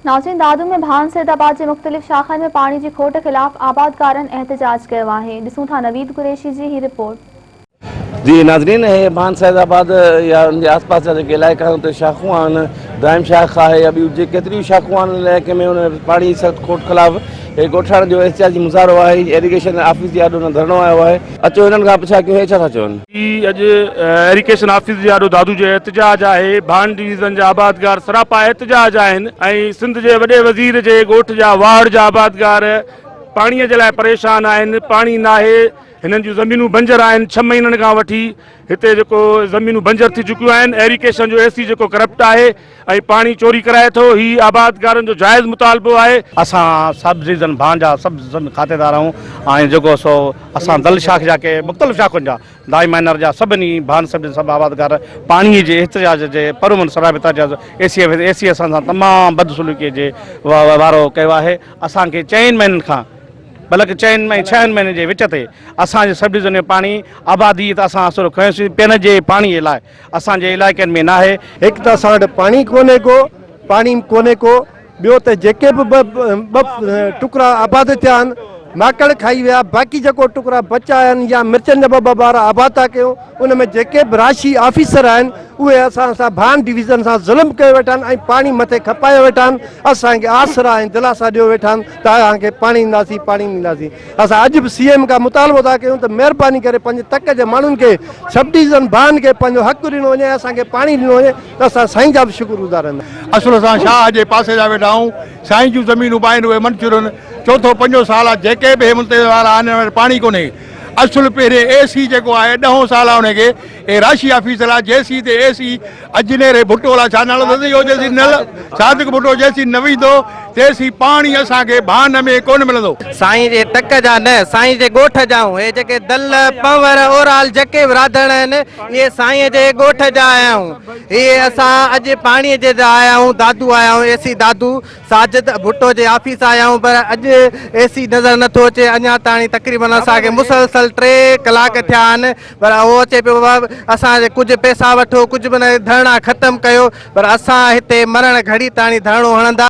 ناظرين دادو ۾ ڀان سيد آباد جي مختلف شاخن ۾ پاڻي جي کوٽ خلاف آبادگارن احتجاج ڪيو آهي ڏسون ٿا نويد قريشي جي هي رپورٽ. جي ناظرين هي ڀان سيد آباد يا ان جي آس پاس جا جيڪي علائقا آهن اتي شاخون آهن دائم شاخ آهي يا ٻيون جي ڪيتريون شاخون آهن ان علائقي ۾ ان پاڻي جي سخت کوٽ خلاف هي ڳوٺاڻن جو احتجاجي مظاهرو آهي ايريگيشن آفيس جي آڏو هنن ڌرڻو هنيو آهي اچو هنن کان پڇا ڪيون هي ڇا ٿا چون. هي اڄ ايريگيشن آفيس جي آڏو دادو جو احتجاج آهي، ڀان ڊويزن جا آبادگار سراپا احتجاج آهن ۽ سنڌ جي وڏي وزير جي ڳوٺ جا واهڙ جا آبادگار پاڻي جي لاء پريشان آهن، پاڻي ناهي، هنن جون زمينون بنجر آهن، ڇهه مهينن کان وٺي هتي جيڪو زمينون بنجر ٿي چڪيون آهن، ايريگيشن جو اي سي جيڪو ڪرپٽ آهي ۽ پاڻي چوري ڪرائي ٿو، هي آبادگارن جو جائز مطالبو آهي. اسان سب ڊويزن ڀان جا سب کاتيدار آهيون ۽ جيڪو سو اسان دل شاخ جا ڪي مختلف شاخن جا دائي مائنر جا سڀني ڀان سب ڊويزن سڀ آبادگار پاڻي جي احتجاج جي پرامن سراب احتجاج اي سي اي سي اسان سان تمام بدسلوڪي جي وارو ڪيو آهي اسان کي چئن مهينن کان بلڪ چئن ۽ ڇهن مهينن جي وچ تي اسان جي سب ڊويزن ۾ پاڻي آبادي ته اسان آسرو کنيوسين پيئڻ جي پاڻي لاء اسان جي علائقن ۾ ناهي. هڪ ته اسان وٽ پاڻي ڪونهي ڪو، پاڻي ڪونهي ڪو، ٻيو ته جيڪي به ٻه ٽڪرا آباد ٿيا آهن ماڪڙ کائي ويا، باقي جيڪو ٽڪرا بچا آهن يا مرچن جا ٻه ٻار آباد ٿا ڪيون، ان ۾ جيڪي به راشي آفيسر آهن اهي اسان سان ڀان ڊويزن سان ظلم ڪيو ويٺا آهن ۽ پاڻي مٿي کپايو ويٺا آهن، اسان کي آسرا ۽ دلاسا ڏيو ويٺا آهن ته اوهان کي پاڻي ڏينداسين پاڻي ڏينداسين. اسان اڄ به سي ايم کان مطالبو ٿا ڪيون ته مهرباني ڪري پنهنجي تڪ جي ماڻهن کي سب ڊويزن ڀان کي پنهنجو حق ڏنو وڃي ۽ اسان کي پاڻي ڏنو وڃي ته اسان سائين جا به شڪر گذار رهنداسين. اصل اسان شاهه جي پاسي جا ويٺا آهيون، سائين جون زمينون به آهن اهي منڇرن چوٿون پنجون سال آهي جيڪي به هي منتظم وارا آهن انهن وٽ پاڻي ڪونهي اصل پهرين اي سي جيڪو آهي ڏهون سال آهي ان کي اي راشي آفيسر آهي جيسين تي اي سي اجنير هي ڀٽو الاء ڇا نالو اٿس اهو جيسين نه صادق ڀٽو جيسين نه ويندو تيسين پاڻي اسان کي ڀان ۾ ڪونه ملندو. سائين جي تڪ جا نه سائين جي ڳوٺ جا آهيون هي جيڪي دل پنور اورال جيڪي به راڌڻ آهن اهي سائين جي ڳوٺ جا آيا آهيون هي اسان اڄ پاڻي جي جا آيا آهيون دادو آيا آهيون اي سي دادو ساجد ڀٽو جي آفيس آيا آهيون پر اڄ اي سي نظر نٿو اچي اڃا تاڻي تقريبن اسان کي مسلسل ٽي ڪلاڪ ٿيا آهن پر اهو اچي پيو بابا اسان جي ڪجهه پئسا وٺو ڪجهه به نه ڌرڻا ختم ڪيو پر اسان هتي مرڻ گهڙي تاڻي ڌرڻو هڻندا.